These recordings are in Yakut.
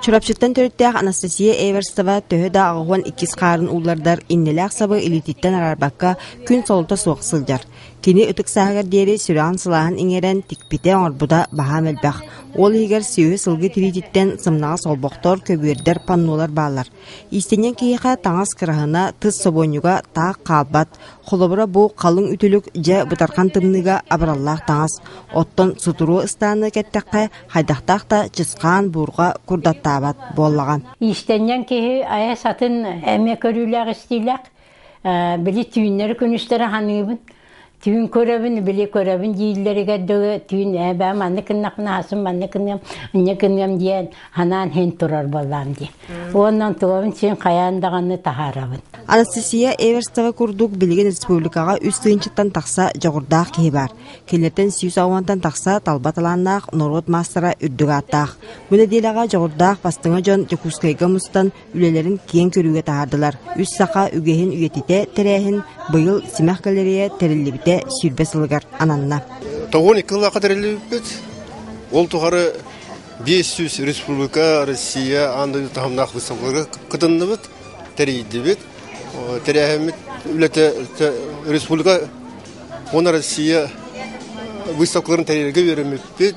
Чурапчыттан төрүттээх Анастасия Эверстова төһө да 82 хаарын ууллардар иннэлээх сабы илиититтэн араарбакка күн солото суох сылдьар. Кини ытык сааһыгар диэри сүрэҕин сылааһын иҥэрэн тикпитэ, оҥорбута баһаам элбэх. Ол иһигэр сүөһү сылгы тириититтэн сымнаҕас олбохтор, көбүөрдэр, паннолар бааллар. Иистэнньэҥ киһиэхэ таҥас кыраһына, тыс собуонньуга таах хаалбат. Холобура бу халыҥ үтүлүк дьэ бытархан тымныыга абыраллаах таҥас. Оттон сутуруо ыстааны кэттэххэ хайдахтаах да чысхаан буурҕа курдаттаабат буоллаҕа. Иистэнньэҥ киһи айа сатын эмиэ көрүүлээх-истиилээх. Били түүннэри-күнүстэри ханыыбын. Түүн көрөбүн, били көрөбүн дииллэригэр дылы түүн ээ бээ маннык гыннахпына асын маннык гыныам, инньэ гыныам диэн ханаан иһин турар буоллаам дии. Уонна онтулабын син хайаан даҕаны таһаарабын. Анастасия Эверстова курдук билигин республикаҕа үс тыһыынчаттан тахса дьоҕурдаах киһи баар. Кинилэртэн 160-тан тахса талба талааннаах норуот маастара үрдүк ааттаах. Бу нэдиэлэҕэ дьоҕурдаах бастыҥа дьон Дьокуускайга мустан үлэлэрин киэҥ көрүүгэ таһаардылар. Үс саха үгэһин үйэтитэ тэрээһин быйыл Симэх галерея тэриллибитэ 20 сылыгар ананна. 92 сыллаахха тэриллибиппит. Ол тухары 500 республика, Россия аан дойду таһымнаах выставкаларга кытынныбыт, тэрийдибит. Тэрээһиммит үлэтэ республика уонна Россия выставкаларын тэрийэргэ үөрэммиппит,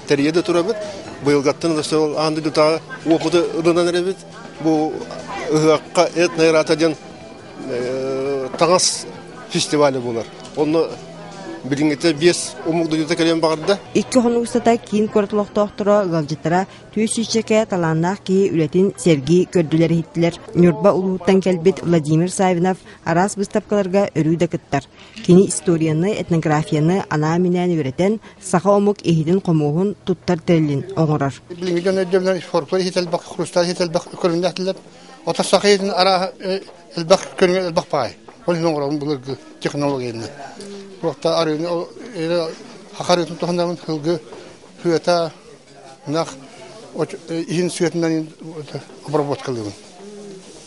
тэрийэ да турабыт. Быйылгаттан ол аан дойдутааҕы уопуту ылынан эрэбит. Бу ыһыахха этно диэн таҥас фестивале буолар. Онно билиҥҥитэ биэс омук дойдута кэлиэн баҕарда. Икки хонук устата киин куорат олохтоохторо, ыалдьыттара Түөсүүчэкэ талааннаах киһи үлэтин сэргии көрдүлэр-иһиттилэр. Ньурба улууһуттан кэлбит Владимир Саввинов араас быыстапкаларга өрүү да кыттар. Кини историяны, этнографияны анаан-минээн үөрэтэн, саха омук иһитин-хомуоһун туттар тэрилин оҥорор. Билиҥҥи дьон өйдөбүлүнэн фольклор иһит элбэх, хрусталь иһит элбэх көрүҥнээх Ото саха иһитин арааһа элбэх көрүҥэ элбэх баай. Ол иһин оҥоробун былыргы технологияны. Туохта арыыны саха арыытын туһанабын сылгы сыата ынах иһин сыатынан обработкалыыбын.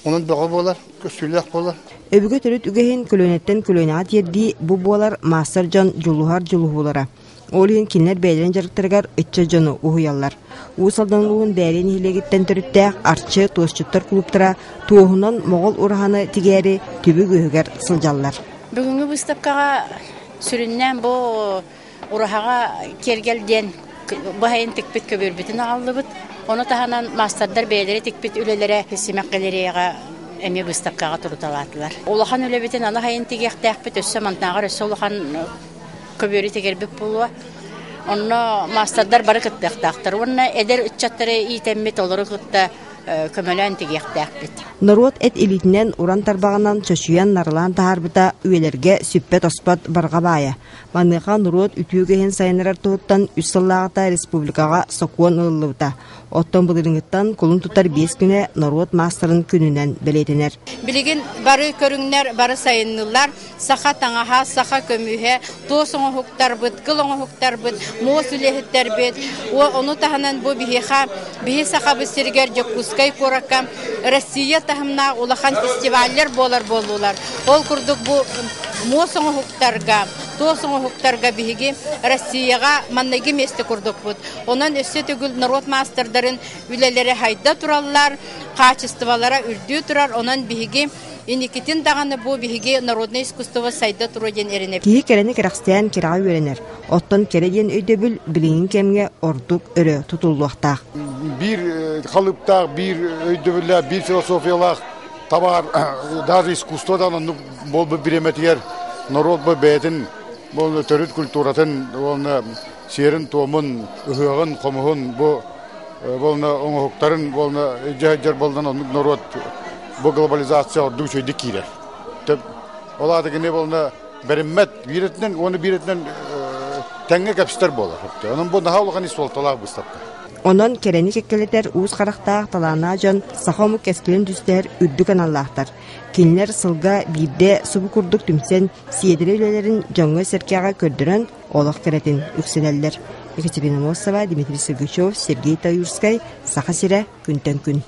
Онон бөҕө буолар, көстүүлээх буолар. Өбүгэ төрүт үгэһин көлүөнэттэн көлүөнэҕэ тиэрдии бу буолар маастар дьон дьулуһар дьулуһуулара. Ол иһин кинилэр бэйэлэрин дьарыктарыгар ыччат дьону уһуйаллар. Уус Алдан улууһун Бээрийэ нэһилиэгиттэн төрүттээх Арчы туосчуттар клубтара туоһунан моҕол ураһаны тигээри түбүк үөһүгэр сылдьаллар. Бүгүҥҥү быыстапкаҕа сүрүннээн бу Ураһаҕа киэргэл диэн быһайын тикпит көбүөрбүтүн аҕаллыбыт. Ону таһынан маастардар бэйэлэрэ тикпит үлэлэрэ Симэх галереяҕа эмиэ быыстапкаҕа туруталаатылар. Улахан үлэбитин аны хайын тигиэхтээхпит, өссө мантааҕар өссө улахан көбүөрү тигэрбит буолуо. Онно маастардар бары кыттыахтаахтар уонна эдэр ыччаттары иитэммит олору кытта көмөлөөн тигиэхтээхпит. Норуот эт илиитинэн уран тарбаҕынан чочуйан нарылаан таһаарбыта үйэлэргэ сүппэт-оспот барҕа баайа. Маныаха норуот үтүө үгэһин сайыннарар туһуттан үс сыллааҕыта республикаҕа сокуон ылыллыбыта. Оттон былырыыҥҥыттан кулун тутар биэс күнэ норуот маастарын күнүнэн бэлиэтэнэр. Билигин бары көрүҥнэр бары сайыннылар. Саха таҥаһа, саха көмүһэ, туос оҥоһуктарбыт, кыл оҥоһуктарбыт, муос үлэһиттэрбит. Ону таһынан бу биһиэхэ, биһи Сахабыт сиригэр Дьокуускай куоракка Россия таһымнаах улахан фестиваллар буолар буоллулар. Ол курдук бу муос оҥоһуктарга, туос оҥоһуктарга биһиги Россияҕа манныгы миэстэ курдукпут. Онон өссө төгүл норуот маастардарын үлэлэрэ хайда тураллар, хаачыстыбалара үрдүү турар. Онон биһиги инникитин даҕаны бу биһиги народнай искусство сайда туруо диэн эрэнэбит. Киһи кэрэни кэрэхсээн кэрэҕэ үөрэнэр. Оттон кэрэ диэн өйдөбүл билиҥҥи кэмҥэ ордук өрө тутуллуохтаах. Биир халыптаах, биир өйдөбүллээх, биир философиялаах табаар даже искусство да оннук буолбут бириэмэтигэр норуот бу бэйэтин бу төрүт культуратын уонна сиэрин-туомун, ыһыаҕын, хомуһун бу уонна оҥоһуктарын уонна дьэ буолдан оннук норуот бу глобализация ордук үчүгэйдик киирэр. Ол аата кини буолна бэриммэт биир өттүнэн уонна биир өттүнэн тэҥҥэ кэпсэтэр буолар. Онон бу наһаа улахан ис суолталаах быыстапка. Онон кэрэни кэккэлэтэр уус харахтаах талааннаах дьон саха омук кэскилин түстэһэр үрдүк аналлаахтар. Кинилэр сылга биирдэ субу курдук түмсэн, сиэдэрэй үлэлэрин дьоҥҥо-сэргэҕэ көрдөрөн, олох кэрэтин үксэтэллэр. Екатерина Мосова, Дмитрий Сергучев, Сергей Таюрскай, Саха сирэ, күнтэн күн.